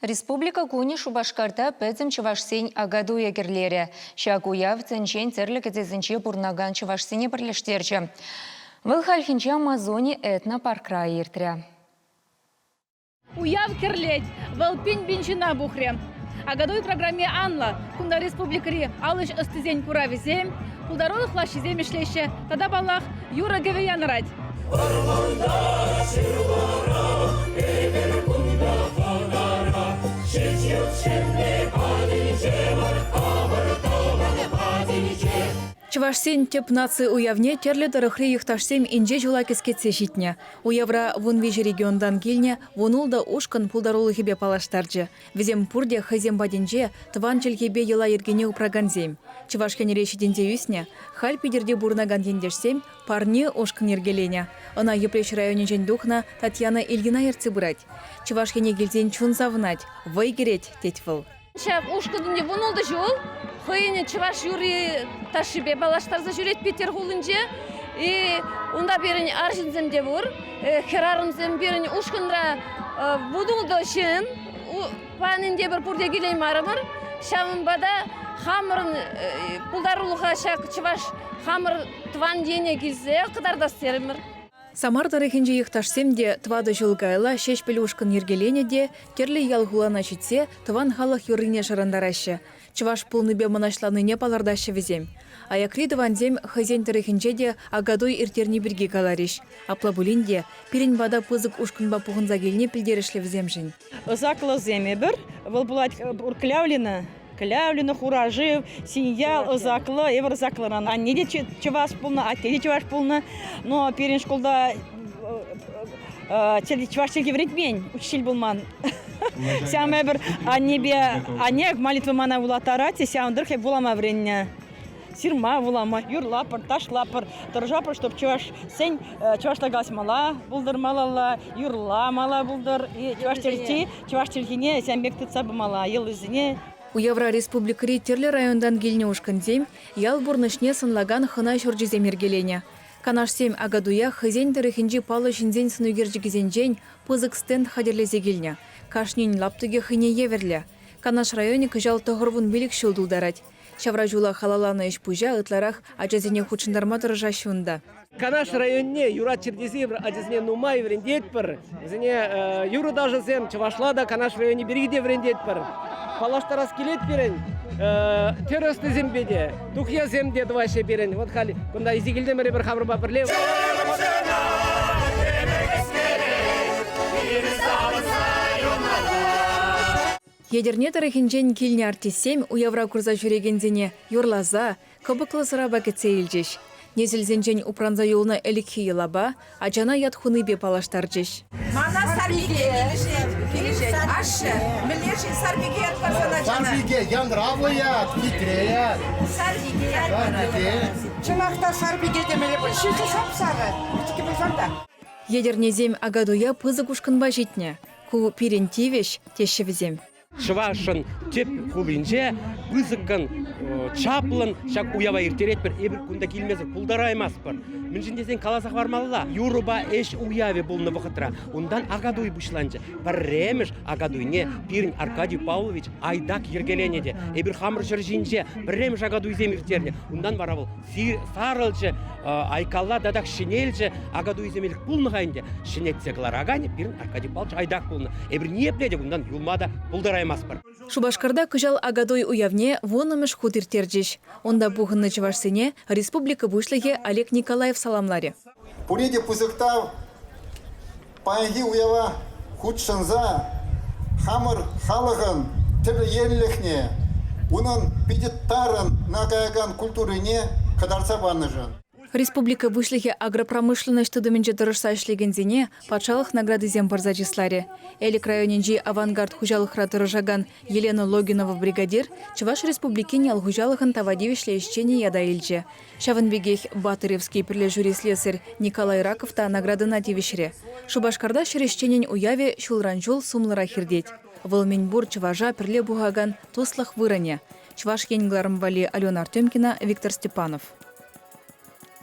Республика кунӗ Шупашкарта пӗтӗм чӑвашсен Акатуйӗ кӗрлерӗ. Ҫак уяв тӗнчен тӗрлӗ кӗтесӗнче пурӑнакан чӑвашсене пӗрлештерчӗ. Вӑл хальхинче Амазони этнопаркра иртрӗ. Уяв кӗрлет. Вӑл пин-пин ҫынна пухрӗ. Акатуй программи анлӑ. Кунта республикӑри ал ӗҫ ӑстисен куравӗсем, пултарулӑх лаҫҫисем ӗҫлеҫҫӗ тата, паллах, юрӑ-кӗвӗ янӑрать. Вӑрманта ҫырлара, эпир кунта хӑнара, ҫич ют ҫынни патӗнче мар, хамӑр тӑван патӗнче. Чӑвашсен тӗп наци уявне тӗрлӗ тӑрӑхри йӑхташсем инҫе ҫула кӗскетсе ҫитнӗ. Уявра 13 регионтан килнӗ 16 ушкӑн пултарулӑхӗпе паллаштарчӗ. Вӗсем пурте хӑйсем патӗнче тӑван чӗлхепе йӑла-йӗркене упракансем. Чӑваш Енре ҫитӗнсе ӳснӗ, халь Питӗрте пурӑнакан ентешсем Парне ушкӑн йӗркеленӗ. Ӑна Йӗпреҫ районӗнчен тухнӑ Татьяна Ильина ертсе пырать. Чӑваш Ене килсен чун савӑнать, вӑй кӗрет, тет вӑл. Ҫак ушкӑн ӗнтӗ 16 ҫул хӑйӗн чӑваш юрри ташшипе паллаштарса ҫӳрет Питӗр хулинче. И унта пирӗн арҫынсем те пур, хӗрарӑмсем пирӗн ушкӑнра 16 ҫын. Паян ӗнтӗ эпир пурте килеймарӑмӑр. Ҫавӑнпа та хамӑрӑн пултарулӑха ҫак чӑваш хамӑр тӑван ене килсе кӑтартас терӗмӗр. Самар тӑрӑхӗнчи йӑхташсем те тӑватӑ ҫул каялла Ҫеҫпӗл ушкӑн йӗркеленӗ те тӗрлӗ ял-хулана ҫитсе тӑван халӑх юррине шӑрантараҫҫӗ. Чӑваш пулнипе мӑнаҫланнине палӑртаҫҫӗ вӗсем. Аякри тӑвансем хӑйсен тӑрӑхӗнче те Акатуй ирттерни пирки каларӗҫ. Апла пулин те пирӗн пата пысӑк ушкӑнпа пухӑнса килни пӗлтерӗшлӗ вӗсемшӗн. Ӑсаклӑсем эпир. Вӑл пулать Клявлина. Клявлина, Хуражыв, Синьял, Ӑсаклӑ. Эпир Ӑсаклӑран. Анне те чӑваш пулнӑ, атте те чӑваш пулнӑ. Но пирӗн шкулта чӑваш чӗлхи вӗрентмен, учитель пулман. Ҫавӑнпа эпир аннепе анне молитва мана вулаттарать, ҫавӑн тӑрӑх эп вулама вӗреннӗ. Ҫырма, вулама, юрлапӑр, ташлапӑр, тӑрӑшапӑр, чтоб чӑвашсен чӑвашла калаҫмалла пултӑр малалла, юрламалла пултӑр. И чӑваш чӗлхи, чӑваш чӗлхине ҫавӑн пек тытса пымалла, йӑлисене. Уявра республикӑри тӗрлӗ районтан килнӗ ушкӑнсем ял пурнӑҫне сӑнлакан хӑна ҫурчӗсем йӗркеленӗ. Канашсем Акатуя хӑйсен тӑрӑхӗнчи паллӑ ҫынсен сӑнӳкерчӗкӗсенчен пысӑк стенд хатӗрлесе килнӗ. Кашнин лаптӑкӗ хӑйне евӗрлӗ. Канаш районӗ кӑҫал 95 ҫул тултарать. Ҫавра ҫула халалланӑ ӗҫ-пуҫа ытларах ачасене хутшӑнтарма тӑрӑшаҫҫӗ унта. Канаш районне юратчӑр тесе эпир ачасене нумай вӗрентетпӗр. Вӗсене юрӑ-ташӑсем чӑвашла та Канаш районӗ пирки те вӗрентетпӗр. Паллаштарас килет пирӗн тӗрӗ ӑстисемпе те, тухьясем те тӑваҫҫӗ пирӗн. Вот халь кунта илсе килтӗмӗр эпир хамӑрпа пӗрле. Етӗрне тӑрӑхӗнчен килнӗ артистсем уявра курса ҫӳрекенсене юрласа, кӑпӑклӑ сӑрапа кӗтсе илчӗҫ. Несӗлсенчен упранса юлнӑ ӗлӗкхи йӑлапа, ачана ят хунипе паллаштарчӗҫ. Мана Сарпике килӗшет, килӗшет. Ашшӗ, мӗнле-ши Сарпике ят парсан ачана? Сарпике, янравлӑ ят, хитре ят. Сарпике ят парать. Чӑнах та Сарпике темелле пуль. Ҫӳҫӗ сап-сарӑ, пӗчӗккӗ пулсан та. Етӗрнесем Акатуя пысӑк ушкӑнпа ҫитнӗ. Ку пирӗн тивӗҫ, теҫҫӗ вӗсем. Чӑвашӑн тӗп хулинче пысӑккӑн, чаплӑн ҫак уява ирттеретпӗр. Эпир кунта килмесӗр пултараймастпӑр. Мӗншӗн тесен каласа хӑвармалла, юрӑпа ӗҫ уявӗ пулнӑ вӑхӑтра унтан Акатуй пуҫланчӗ. Пӗрремӗш Акатуйне пирӗн Аркадий Павлович Айдак йӗркеленӗ те. Эпир хамӑр ҫӗр ҫинче пӗрремӗш Акатуйсем ирттернӗ. Унтан вара вӑл сарӑлчӗ, айкалла татах ҫӗнелчӗ. Акатуйсем ӗлӗк пулнӑ-ха ӗнтӗ. Ҫӗнетсе кӑлараканӗ пирӗн Аркадий Павлович Айдак пулнӑ. Эпир ниепле те кунтан юлма та пултараймастпӑр. Шупашкарта кӑҫал Акатуй уявне вуннӑмӗш хут ирттерчӗҫ. Унта пухӑннӑ чӑвашсене республика Пуҫлӑхӗ Олег Николаев саламларӗ. Пурне те пысӑк тав паянхи уява хутшӑнса хамӑр халӑхӑн тӗрлӗ енлӗхне, унӑн питӗ тарӑн каякан культурине кӑтартса панӑшӑн. Республика Пуҫлӑхӗ агропромышленноҫ тытӑмӗнче тӑрӑшса ӗҫлекенсене патшалӑх наградисем парса чысларӗ. Элӗк районӗнчи «Авангард» хуҫалӑхра тӑрӑшакан Елена Логинова бригадир Чӑваш Республикин ял хуҫалӑхӑн тава тивӗҫлӗ ӗҫченӗ ята илчӗ. Ҫавӑн пекех Батыревский пӗрлешӳри слесарь Николай Раков та наградӑна тивӗҫрӗ. Шупашкарта ҫӗр ӗҫченӗн уявӗ ҫулран-ҫул сумлӑрах иртет. Вӑл мӗнпур чӑваша пӗрле пухакан туслӑх вырӑнӗ. Чӑваш Ен кӑларӑм валли Алена Артемкина, Виктор Степанов.